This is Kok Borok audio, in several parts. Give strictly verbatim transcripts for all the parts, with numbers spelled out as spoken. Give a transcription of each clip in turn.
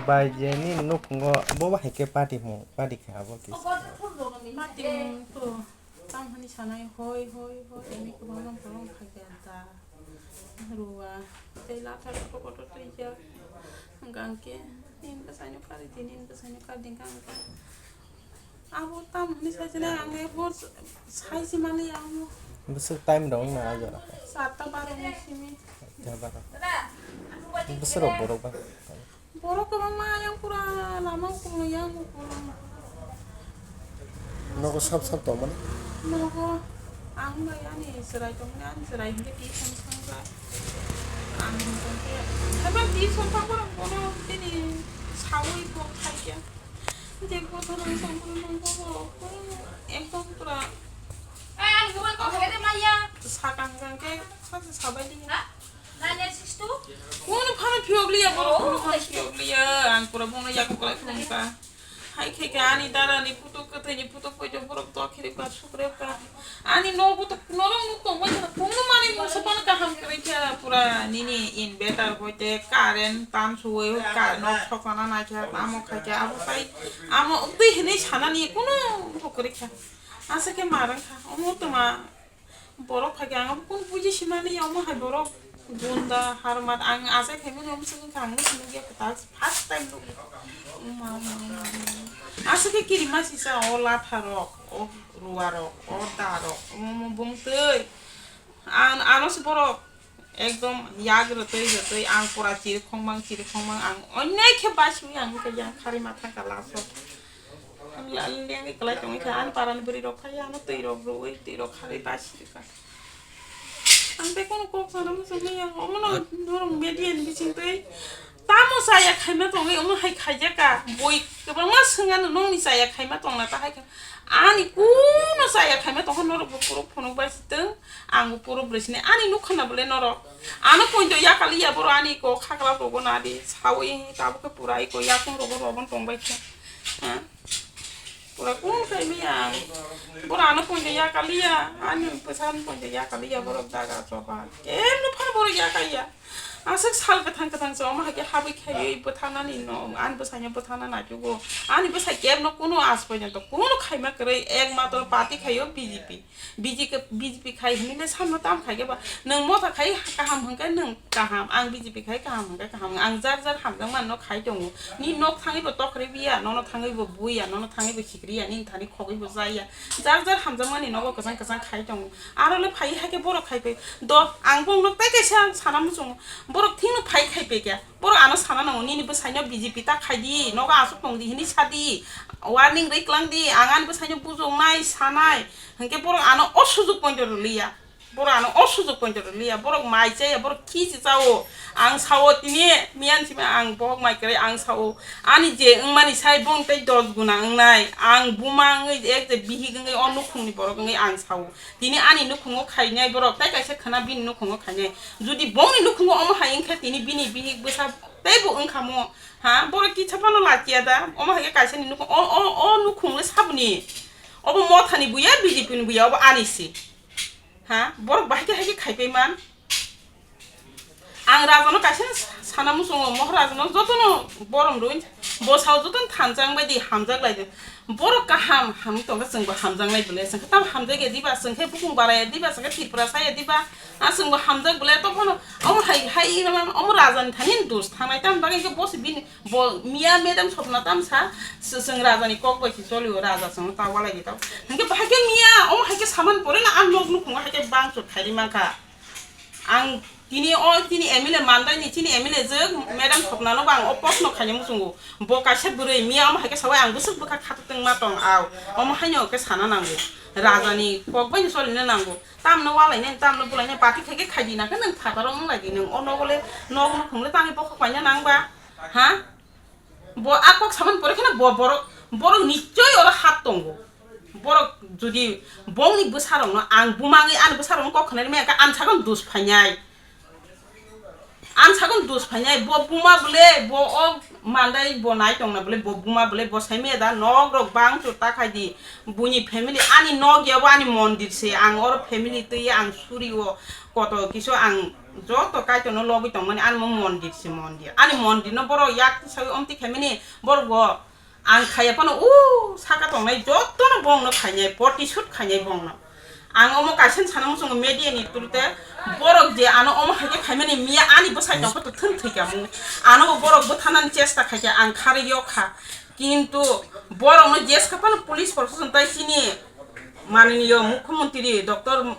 Bai je nini nukhungo bo bahai khe party hwn, party khe abo kisa. Party hwn to tam hwnwi sanai, hoi, hoi, hoi, ani kwbangma borok phai kha da. Rua, tei latha kotor kotor twi jak. Hwnkha hwnkhe, nini bwsaino kari di, nini bwsaino kari di, hwnkha hwnkhe. Abo tam hwnwi sai sinai, ang abo sai se mani amo. Bwswk time rok wngna a jora? Satta baro ni simi. Satta baro. Bwswk rok borok ba? Borok kwbangma ayang pura lama o kunu yang o kunu. Nogo sab sab tongmani? Nogo ang bai ani chwrai tongmani, ani chwrai hwnkhe tuition thangkha. Ang hwnkhe haiphano tuition thangphano bono bini saui bo khaikhe. Je kotor ang tongmani nangkha borok, ekdom pura. Sakang kang khe sachi sabai di. Kunu phano phiyok liya borok, kunu phano phiyok liya. Ang pura bono yaku kwlai phunukha. Hai khe khe ani dara ni photo, kwthwi ni photo poito borok dokhirikha, sukrikha. Ani nogo to norok nuk tongbai kha, kunu manwi mungsa phano kaham kwrwi kha, pura nini inverter hoite current tan suwi ka nok sokana naikha, amo khaikha, abo tai amo twi hinwi sanani kunu kwrwikha. Asa khe ma rwngkha, omo tuma. Borok phai khe ang abo kunu buji simani ya, omo hai borok gunda harmat ang achai khaimani omo chwng kha ang nukha nukya kwtal first time nukya. Aswk khe kirima sisa o latha rok, o rua rok, o da rok, omo omo bongtwi ang ano se borok ekdom yak rwtwi rwtwi ang pura chirikhongmang chirikhongmang ang onne khe basiwi ang khe yang khari matha kala so. Ang la-, lengwi kwlai tongwi kha, ani parani bwrwi rok phai, ano twi rok rwui, twi rok kharwi basi rwkha. Ang tei kono kok sana muchungwi ya, omono norok media ni bising twi tamo chaya khaima tongwi, omo hai khaijak ka, bui kwbangma swngano nongni chaya khaima tongna ta hai kha. Ani kuno chaya khaima tongkha, norok bo puro phunuk bai si tong, ang bo puro bwrwi sini, ani nukha na bole norok. Ano poito yakali ya boro ani ko khakla rogo na di, sawi tabuk khe pura iko yakung rogo robon tongbai khe. Ha? Pura kunu khaimaya. Borok ano poito yakaliya, ani bwsano poito yakaliya, borok daga choba. Kemno phano borok yakaliya. Aswk sal kwthang kwthang se omo hai khe habwi khaiwi bwthanani no, ani bwsaino bwthana naitugo. Ani bwsai kemno kunu aaj porjonto kunu khaima kwrwi, ekmatro party khaio B J P. B J P, B J P khai hinwi le samno tam khai khe ba. Nwng motha khai kaham hwnkhe nwng kaham, ang B J P khai kaham hwnkhe kaham, ang jar jar hamjakmano khai tongo. Ni nok thangwi bo tokhri biya, nono thangwi bo buya, nono thangwi bo khikriya, nini thani khogwi bo jaya. Jar jar hamjakmani nogo kwchang kwchang khai tongo. Aro le phai hai khe borok khai pai. Do, ang bongno tei kaisa sana muchungo. Borok thikno phai khai pai khe. Borok ano sana nango, nini bwsaino B J P ta khai di, nogo aswk tong di hinwi sa di. Warning rwi klang di, ang ani bwsaino bujoknai, sanai. Hwnkhe borok ano o sujuk poito rwliya. Borok ano o sujuk poito rwliya. Borok mai chaya, borok khichi chao. Ang sao tini miyan simi ang bohok mai kwrwi ang sao. Ani je wngmani sai bong tei dos guna wngnai. Ang buma wngwi ek je bihik wngwi o nukhungni borok wngwi ang sao. Tini ani nukhungo khainai borok tei kaisa khwna bini nukhungo khainai. Jodi bongni nukhungo omo hai wngkha tini bini bihik bwsa teibo wngkha mo. Ha, borok kisa phano lachiya da. Omo hai khe kaisa ni nukhung, o, o, o nukhung le saboni. Obo mothani buya, B J P ni buya, obo ani se. Ha, borok bahai khe hai khe khaipai man. Ang rajano kaisa sana muchungo, Mohorajano jotono borom rwi, bwsao jotono thansa wngbai di, hamjak lai di. Borok kaham, hamwi tongkha, chwngbo hamjak lai bwle, chwngkhe tamo hamjak ya diba, chwngkhe bukung bara ya diba, chwngkhe Tripura sa ya diba, a chwngbo hamjak bwle, to bono omo hai, hai, omo rajani thani dos thangnai, tamni bagwi khe bosi bini Bo miya madam sopna tamsa, se-, chwng raja ni kok bai se cholio, raja chwng ta walai di tao. Hwnkhe bahai khe miya, omo hai khe saman pore na ang nok nukhungo hai khe bangchot khairi mankha. Ang tini o, tini M L A mandai ni, chini M L A jwk madam sopna no bo ang o post no khaina muchungo. Bo kaisa bwrwi miya omo hai khe sawi ang bwswk bwkha khatuk tongma tong au. Omo haino khe sana nango. Raja ni kok bai no cholina nango. Tamno walai nai, tamno bulai nai, party khai khe khai di na khe nwng phataro wng lai di, nwng o nogo le, nok nukhung le tangwi bokhok paina nang ba? Ha? Bo a kok saman pore kheno bo borok, borok nichoi oro hat tongo. Borok jodi bongni bwsarokno ang bumangwi ani bwsarokno kok khnai maya khe ani sakno dos phainai. Ang sakon dus phainai, bo buma bole, bo o mandai bo nai tongna bole, bo buma bole, bo sai meda nok rok bang chu ta khai di. Buini family ani nok ya bo ani mondir se, ang oro family twi ang suri o koto kisu ang joto kaito no logoi tongmani ani mo mondir se mondir. Ani mondir no borok yak sai omti khaimani borok bo ang khaiya phano u saka tongnai joto no bong no khainai, poti shoot khainai bong no. Ang omo kaisa sana muchungo media ni through te borok je ano omo hai khe khaimani miya ani bwsai tong khe to thun thwi ka mu. Ano bo borok bwthanani chesta khai khe ang kharwi o kha. Kintu borok no jeska phano police proshashan tai chini mananiyo mukhyamantri doctor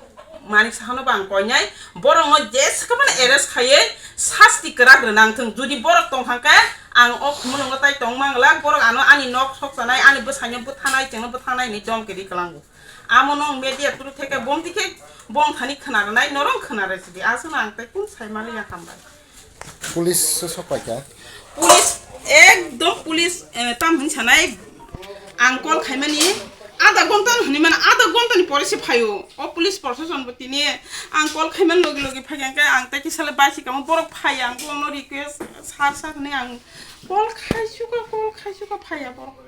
Manik Sahano bo ang koinai borok no jeska phano arrest khaiwi sasti kwrak rwnang thung. Jodi borok tong thang khe ang o khumulwngo tai tong mangla borok ano ani nok sok chanai ani bwsai no bwthanai chwngno bwthanai hinwi dom kiri kwlango. Amo nwng media through theke bom tikhe bom thani khna rwnai, norong khna rw sidi. Aswkno ang tei kung sai maliya hambai. Police se sok paikha. Police ekdom police, eh, tam hin sanai ang call khaimani adha ghonta hwnwi mano, adha ghonta ni pore se phaio. O police proshashan bo tini ang call khaiman logi logi phai khe ang tei kisa le bai se kamo borok phai ang bono request sar sar hwnwi ang call khai suka, call khai suka phaiya borok.